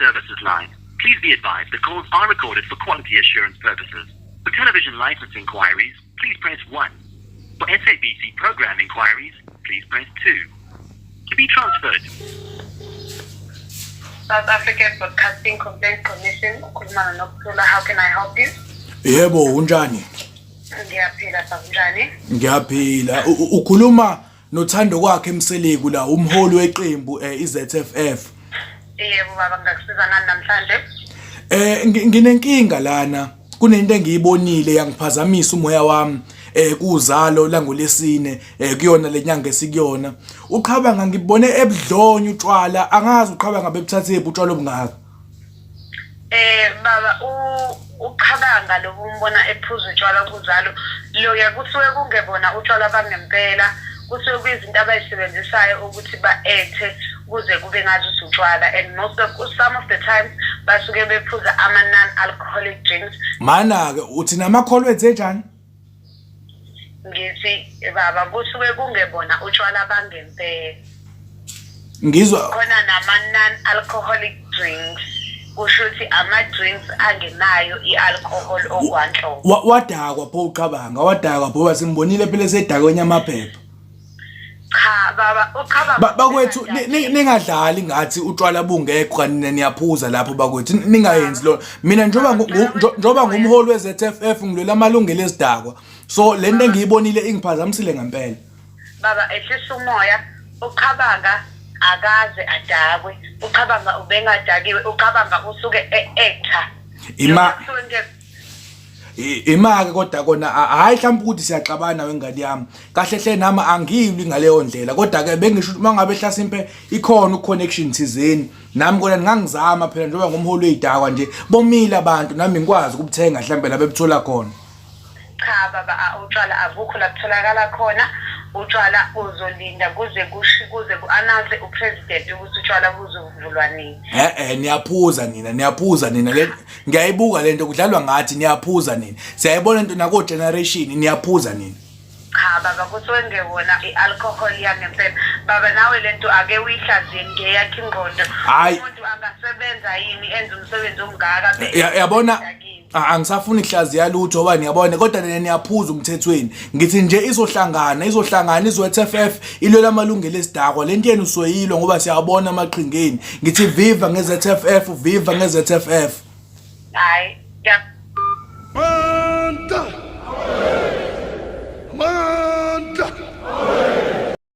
Services line. Please be advised that calls are recorded for quality assurance purposes. For television license inquiries, please press 1. For SABC program inquiries, please press 2. To be transferred. South African Broadcasting Complaints Commission, ukhuluma noNokuthula, how can I help you? Yebo, unjani? Ngiyaphila, sakunjani? Ngiyaphila. Ukhuluma nothando kwakhe Mseleku la, umholi weqembu iZFF. Yebo baba, ngingakusiza ngani namhlanje? Nginenkinga lana. Kunento engiyibonile yangiphazamisa umoya wami kuzalo langolesine kuyona lenyanga esikuyona. Uqhabanga ngibone ebudlonyo utshwala, angazi uqhabanga bebuthathe utshwala obungaka. Baba uqhabanga lobu umbona ephuza utshwala kuzalo loya kusuke kungebona utshwala bangempela, kusuke kuyizinto abayisebenzisayo ukuthi ba-ethe kuze kube ngazuthi utshwala, and most of some of the times basuke bephuza ama-non-alcoholic drinks. Mana ke uthi namakholwa ethe njani? Ngithi baba kusuke kungebona utshwala bangempela. Ngizwa khona nama-non-alcoholic drinks, kusho ukuthi ama-drinks angenayo i-alcohol okwanhlobo. Wadakwa pho uqhabanga, wadakwa pho basimbonile phela esedakwe amaphepha. Cha baba, uqhabanga Bakwethu ningadlali ngathi utshwala bungekho kanti niyaphuza lapho bakwethu, ningayenzi lo. Mina njoba ngumholi we-ZFF ngilwela amalungelo ezidakwa, so lento engiyibonile ingiphazamisile ngempela. Baba, ehlisa umoya. Uqhabanga akaze adakwe, uqhabanga ubengadakiwe, uqhabanga usuke e-actor. Ima imake kodwa kona hayi mhlawumbe ukuthi siyaxabana wengane yami kahle hle, nami angilwi ngaleyo ndlela, kodwa ke bengisho ukuthi mangabe hlasimpe ikhona uconnection thizeni nami kona ngangizama phela njengoba ngumholi wezidakwa nje, bomile abantu nami ngikwazi ukubuthenga mhlambe la bebuthola khona. Cha baba, utshwala abukho la kutholakala khona utshwala, uzolinda kuze kushi kuze ku-announce upresident ukuthi utshwala buzovulwa nini. Niyaphuza nina, niyaphuza nina, le ngiyayibuka lento, kudlalwa ngathi, niyaphuza nina, siyayibona into nako generation, niyaphuza nina. Cha baba, kusuke ngewona i-alcohol yangempela baba. Nawe lento ake uyihlaziye ngeyakho ingqondo. Hhayi. Umuntu angasebenza yini enze umsebenzi omngaka Yabona edakiwe? Angisafuni kuhlaziya lutho ngoba niyabona, kodwa nina niyaphuza umthethweni. Ngithi nje izohlangana izo-ZFF ilwela amalungelo esidakwa. Lento yenu soyilwa ngoba siyabona amaqhingeni. Ngithi viva nge-ZFF, viva nge-ZFF. Hhayi. Amandla! Amandla!